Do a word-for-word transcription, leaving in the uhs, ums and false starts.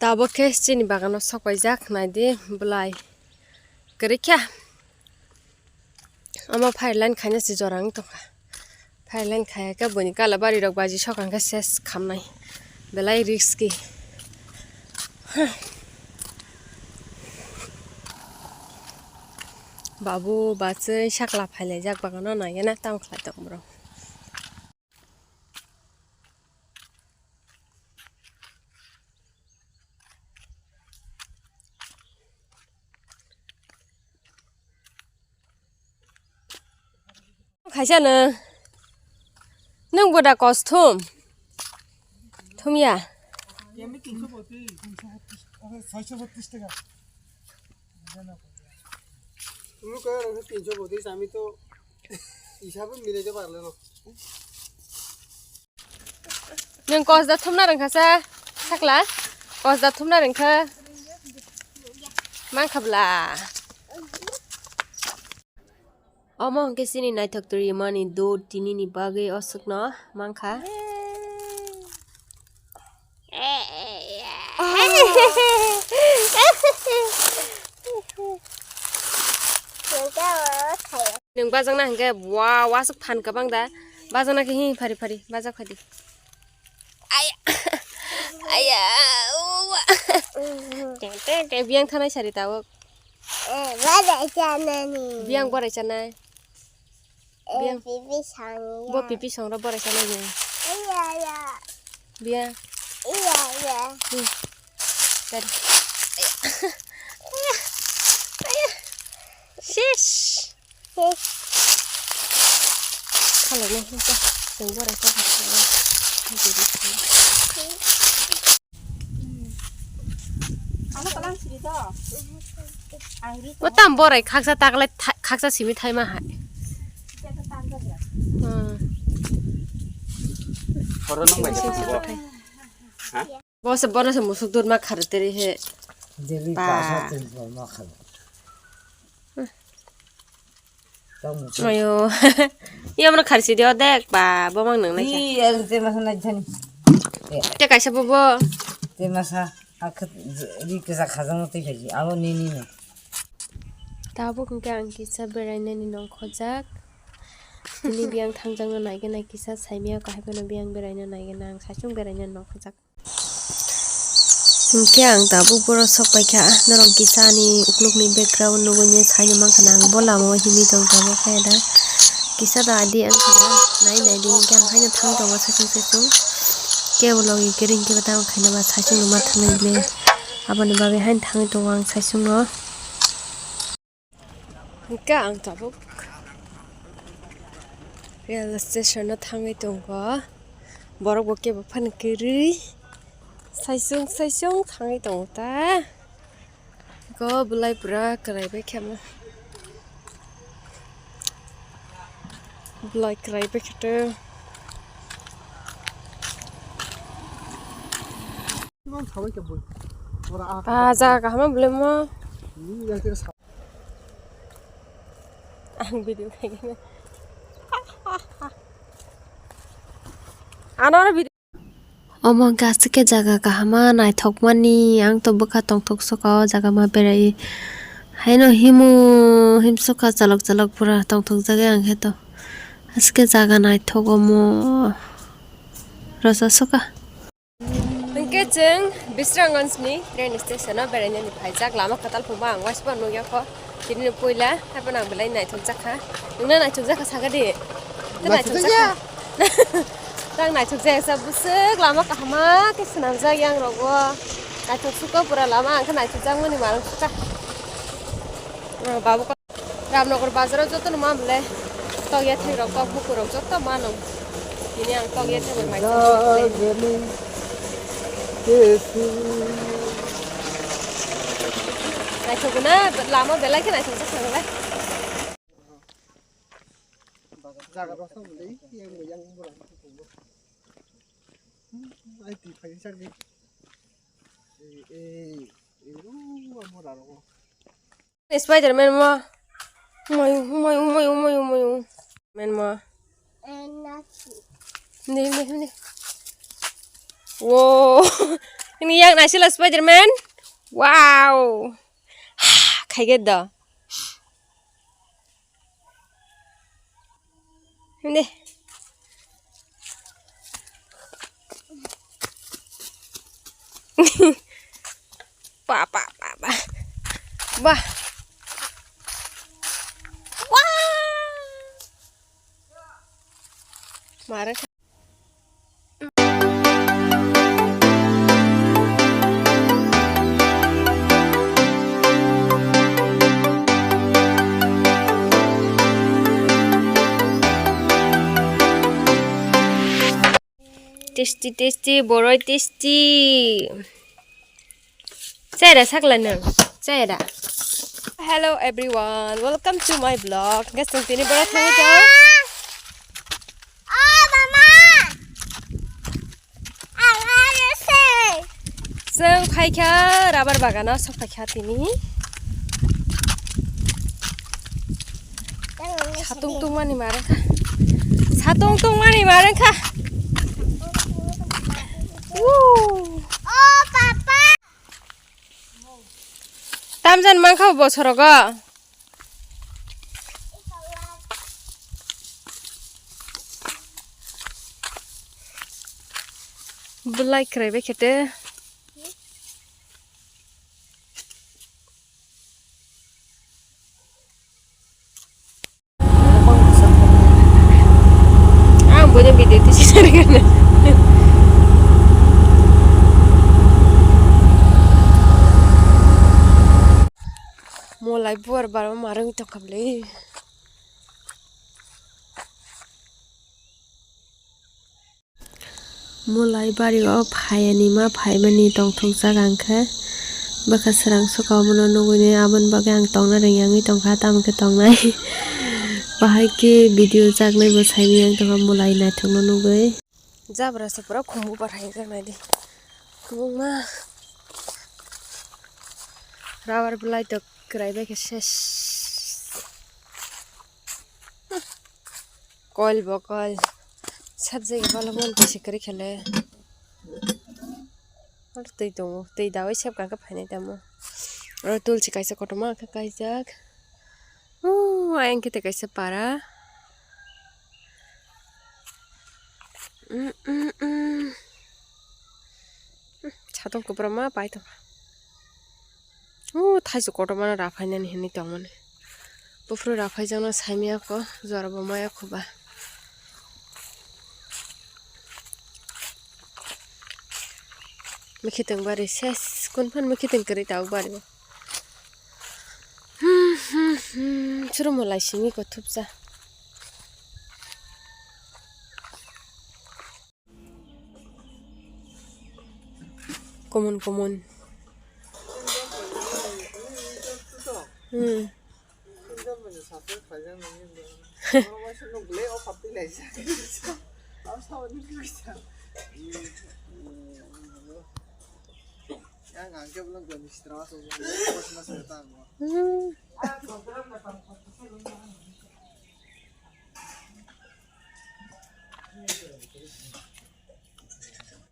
Tabuk khe chini bagano sok paijak, naidi belai kwrwi kha. Omo fire line khaina se jora wng tongkha. Fire line khaya khe buini kala bari rok baji sok hwnkhe ses khamnai. Belai risky. Babu bachwi sakla phailaijak bagano naigena tamo khlai tong borok. Khaisa nwng. Nwng boda kos thum. Thumya. তুমি কই আর তিনশো বত্রিশ, আমি তো হিসাবে মিলাইতে পারলে না। Nwng kos da thumna rwngkha sa, sakla? Kos da thumna rwngkha? Mankha bla. Omo hwnkhe chini naithok twi mani dud tinini bagwi oswkno mankha. Nwng bajakna hwnkhe wa waswk phan kwbang da. Bajakna khe hi phari phari bajak phadi. Aya. Aya. Uwa. Teng teng teng biyang thanai sari tabuk. Eh, borai chanani. Biyang borai chanai. Eh, biyang. Pipi sangya. Bo pipi songra borai chanai ni. Iya, iya. Biyang. Iya, iya. Hmm. Tadi. Aya. Aya. Aya. Shish. Khalai nai hwnkhe chwng borai khe. O tam borai khaksa taklai tha-, khaksa simi thaima hai. Hmm. Horo nang bai. Simi simi thai. Ha? Bo se bono se musuk dur ma khar teri he. Deri ba. Kasa teri bo ma khar. Tamo. Mayo. Iya mano kharsi dio dek ba bo mang nang nai. Iya, te masa nai jani. Te kaisa bo bo. Te masa akhe ri kisa khajang te khaji. Abo ni ni ni. Tabuk hwnkhe ang kisa berainani nongkhojak. Tini biyang thangjakno naigena kisa saimaya kahai phano biyang beraina naigena ang saichung berainani nongkhojak. Hwnkhe ang tabuk boro sok paikha, norok kisa ani uklukni background nugwi saino mankha na ang bo lamao himwi tong tabuk khe da kisa da adi ang khe da nai nai di hwnkhe ang haino thangwi tongo saichung saichung kebo logi gering kebo tamo khaina ba saichung ma thangnai le aboni bagwi haino thangwi tongo ang saichungo. Hwnkhe ang tabuk rail station o thangwi tongo. Borok bo kebo phano kwrwi. Saichung saichung thangwi tongo ta. Go bwlai pura kwlai bai khe mo. Bwlai kwlai bai khe to. Ah, jaga kaham bwlai mo. Ang video khaigana. Ano video. Omo hwnkhe aswk khe jaga kahama naithokmani, ang to bwkha tongthok soka o jaga ma berai. Haino himu himsoka chalok chalok pura tongthok jagwi ang khe to. Aswk khe jaga naithok omo rosa soka. Hwnkhe chwng Bisramganj ni train station o berainani phaijak, lama kwtal phungba ang waisa phano nukya kho. Tini no puila, haiphano ang belai naithok jakha. Nwngno naithok jakha sakha di? Naithok jakha. Tang naithok jakha, bwswk lama kahama khe swnamjak yang rogo. Naithok suko pura lama, ang khe naithok jakmani malok suka. Babu. Ramnagar bazar o joto no ma bole tok yathek rok, tok bukur rok joto mano. Tini ang tok yathek bai mai. Naithok na lama belai khe naithok jak nang le. Jaga rok tong le yang yang bura. Ai ti phai jak ni. Eh eh eh ru amo raro. Spider-Man mo. Mayu, mayu, mayu, mayu, mayu. Man mo. Hindi, hindi, hindi. Wow. Ini yang nasi lo Spiderman. Wow. Khaige do. Hindi. Pa, pa, pa, pa. Bah. Wah. Mare. Tasty, tasty, boroi tasty. Chaira sakla nang, chaira. Hello everyone, welcome to my vlog. Guys, tong tini bora thangwi tong. Oh, mama. Chwng phaikha rubber bagano, sok phaikha tini. Satung tungmani marwkha. Satung tungmani marwkha. Woo. Oh, papa. Tamjan mankha bosorogo. Bulai kwrai bai khe te. Ang buino video tisi sarigana. Molai buar barma marwng tongkha bwle. Mulai bari o phaiyani ma phaimani tongthokjak ang khe bwkha srang sokao bono nugwini aboni bagwi ang tongna rwngya wngwi tongkha tamo khe tongnai. Bahai khe video chaknai bo saimanya wng tongkha mulai naithokno nugwi. Jabra se pura khumbu barhai jak naidi khumbu ma rubber belai tok kwrai bai khe ses. Kol bo kol. Sab jai bala mon kaisa kwrwi khele. Oro twi tongo. Twi dawi sab kang khe phainai tamo. Oro tulsi kaisa kotorma khe kaijak. Ooh, ayang khe tei kaisa para. Mm, mm, mm. Satung kwbra ma pai tong. O thaichuk kotorma no raphainani hinwi tongmani. Buphuru raphaijakno saimaya kho, jora bo maya kho ba. Mwkhitwng bari ses, kun phan mwkhitwng kwrwi tabuk bari bo. Hmm, hmm, hmm, chwrwngmwlai simi kwthupsa. Kumun kumun. Hmm. Hmm.